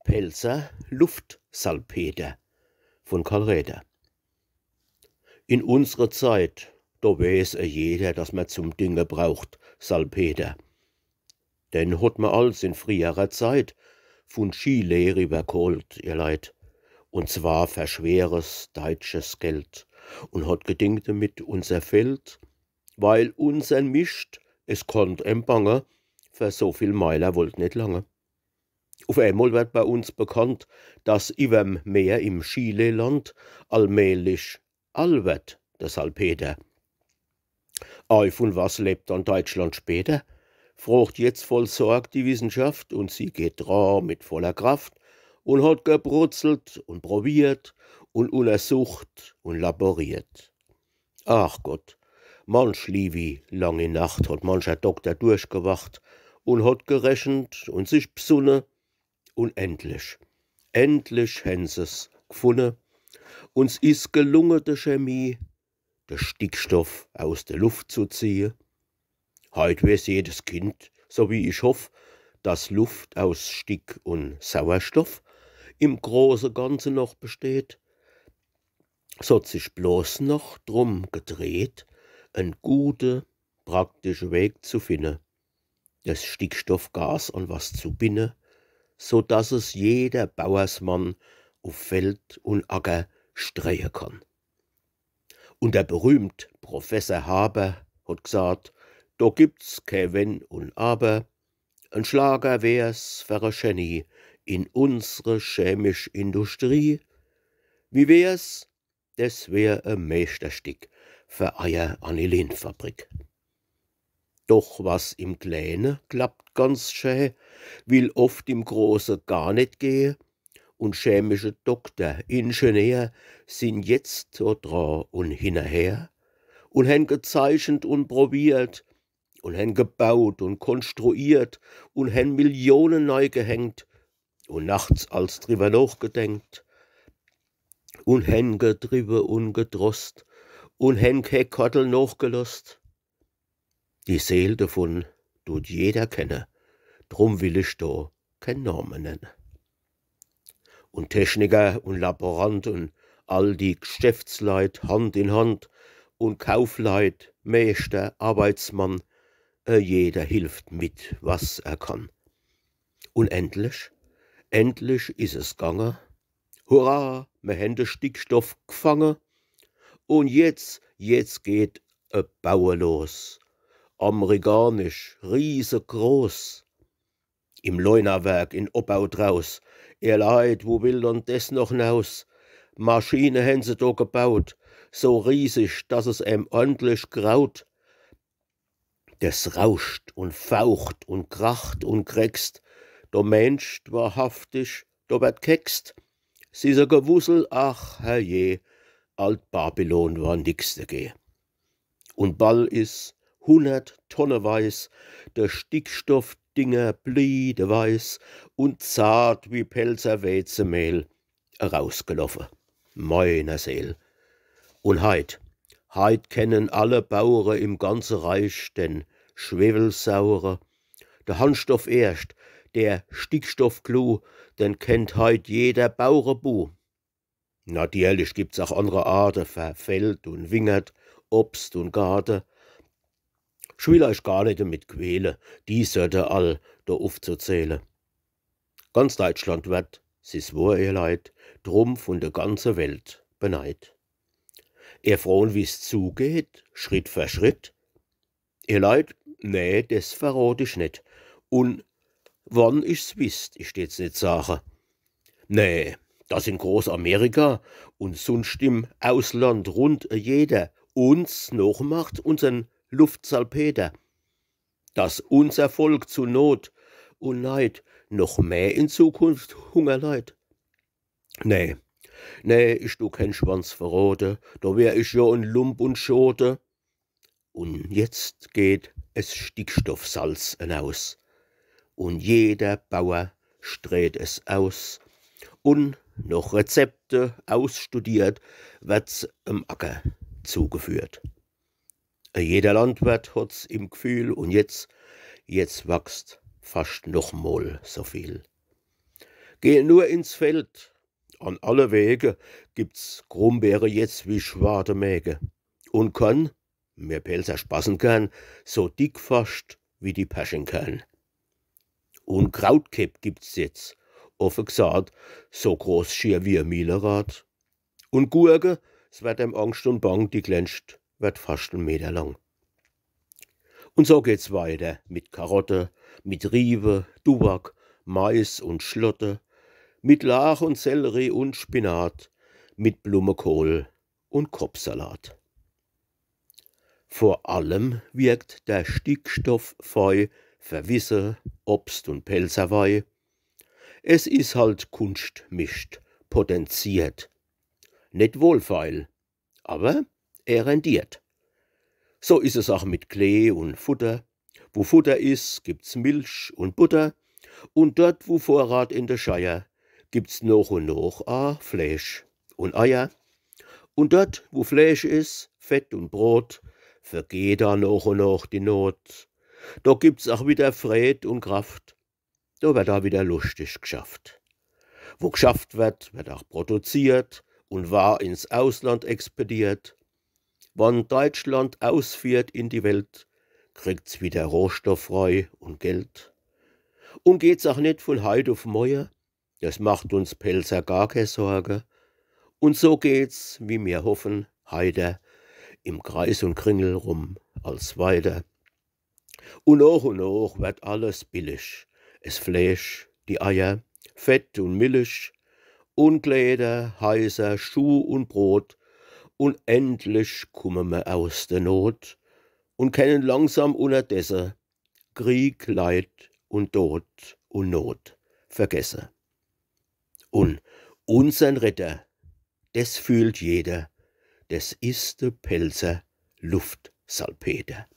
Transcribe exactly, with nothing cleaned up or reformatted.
Pälzer Luftsalpeter von Karl Räder. In unsre Zeit, do weeß e jeder, dass mer zum Dinge braucht Salpeter. Den hot mer als in frierer Zeit vun Chile riwwergeholt, ihr Leit, und zwar fer schweres deitsches Geld, und hot gedingt demit unser Feld, weil unsern Mischt, es konnt em bange, fer so viel Meiler wollt net lange. Uf emol werd bei uns bekannt, dass iwwerm Meer im Chileland allmählich all werd de Salpeter. Ei, vun was lebt dann Deitschland später? Frocht jetzt voll Sorg die Wissenschaft, und sie geht dra mit voller Kraft und hot gebrutzelt und probiert und unnersucht und laboriert. Ach Gott, manch liewi langi Nacht hot mancher Dokter durchgewacht und hot gerechent und sich bsunne, und endlich, endlich hen se's gfunne, und 's is gelunge, de Chemie, de Stickstoff aus de Luft zu ziehe. Heit weeß jedes Kind, so wie ich hoff, dass Luft aus Stick und Sauerstoff im große Ganze noch besteht. 'S hot sich bloß noch drum gedreht, en gute, praktische Weg zu finne, des Stickstoffgas an was zu binne, so dass es jeder Bauersmann uf Feld und Acker streie kann. Und der berühmt Professor Haber hot gsat, do gibt's kee Wenn und Aber, en Schlager wär's fer e Genie in unsre chemisch Industrie. Wie wär's, des wär e Meeschterstick fer eier Anilinfabrik. Doch was im Kläne klappt ganz schä, will oft im Große gar net geh. Und chemische Dokter, Ingenieur sin jetzt do dra und hinnerher und hen gezeichent und probiert und hen gebaut und konstruiert und hen Millionen nei gehängt und nachts als driwwer nochgedenkt und hen gedriwwe und gedrost und hen kee Kordel nochgelost. Die Seel devun tut jeder kenne, drum will ich do keen Name nenne. Und Techniker und Laborant und all die Gschäftsleit Hand in Hand und Kaufleit, Meeschter, Arbeitsmann, e jeder hilft mit, was er kann. Und endlich, endlich is es gange. Hurra, mer hen de Stickstoff gfange. Und jetzt, jetzt geht e Baue los. Amerikanisch, riesegroß. Im Leunawerk in Oppau draus. Ihr Leit, wo will dann des noch naus? Maschine hen se do gebaut, so riesig, dass es em ordentlich graut. Des rauscht und faucht und kracht und kreckst. Do meenscht wahrhaftig, do werd keckst. 'S is e Gewussel, ach herrje, Alt-Babylon war nix dege. Und ball is hunnerttonneweis de Stickstoffdinger bliedeweiß und zart wie Pälzer Wezemehl erausgeloffe. Meiner Seel. Und heit, heit kennen alle Bauere im ganze Reich den Schwewelsauere, de Harnstoff erscht, der Stickstoffclou, den kennt heit jeder Bauerebu. Natierlich gibt's auch annre Arte fer Feld und Wingert, Obst und Garte. Ich will eich gar net damit quäle, die Sorte all do ufzuzähle. Ganz Deitschland werd, 's is wohr, ihr Leit, drum vun de ganze Welt beneid. Ihr frohen, wie's zugeht, Schritt fer Schritt? Ihr Leit, nee, des verrot ich net. Und wann ich's wisst, ich deet's net sage. Nee, dass in Großamerika und sunscht im Ausland rund e jeder uns nochmacht, unsern Luftsalpeter. Dass unser Volk zu Not und Neid noch mehr in Zukunft Hunger leidt. Nee, nee, ich du keen Schwanz verrote, do wär ich jo en Lump und Schote. Und jetzt geht es Stickstoffsalz enaus. Und jeder Bauer streht es aus. Und noch Rezepte ausstudiert, werd's em Acker zugeführt. E jeder Landwirt hot's im Gfühl und jetzt, jetzt wachst fascht noch mol so viel. Geh nur ins Feld. An alle Wege gibt's Grumbeere jetzt wie Schwademäge. Un Korn, mir Pälzer spassen gern, so dick fascht wie die Perschenkern. Un Krautkepp gibt's jetzt, offe gsaat, so groß schier wie e Mielerad. Un Gurke, s werd em Angscht un Bang, die glänzt, werd fascht en Meter lang. Un so geht's weiter mit Karotte, mit Riewe, Duwak, Mais un Schlotte, mit Laach un Sellerie un Spinat, mit Blummekohl un Koppsalat. Vor allem wirkt der Stickstoff fei für Wisse, Obst un Pälzerwei. Es is halt Kunschtmischt, potenziert. Net wohlfeil, awwer er rendiert. So is es ach mit Klee un Futter. Wo Futter is, gibt's Milch un Butter. Un dort, wo Vorrat in de Scheier, gibt's noch un noch a Fleesch un Eier. Un dort, wo Fleesch is, Fett un Brot, vergeht da noch un noch die Not. Do gibt's ach wieder Fred un Kraft, do werd da wieder luschtig gschafft. Wo gschafft werd, werd ach produziert un war ins Ausland expediert. Wann Deitschland ausfiehrt in die Welt, kriegt's wieder Rohstoff frei un Geld. Un geht's ach net vun heit uf moie, des macht uns Pälzer gar kee Sorge. Un so geht's, wie mir hoffen, heiter im Kreis un Kringel rum als weiter. Un noch un noch werd alles billig. Es Fleesch, die Eier, Fett un Milch, un Kleder, Heiser, Schuh un Brot. Un endlich kumme mer aus de Not un kennen langsam unnerdesse Krieg, Leid un Tod un Not vergesse. Un unsern Retter, des fühlt jeder, des is de Pälzer Luftsalpeter.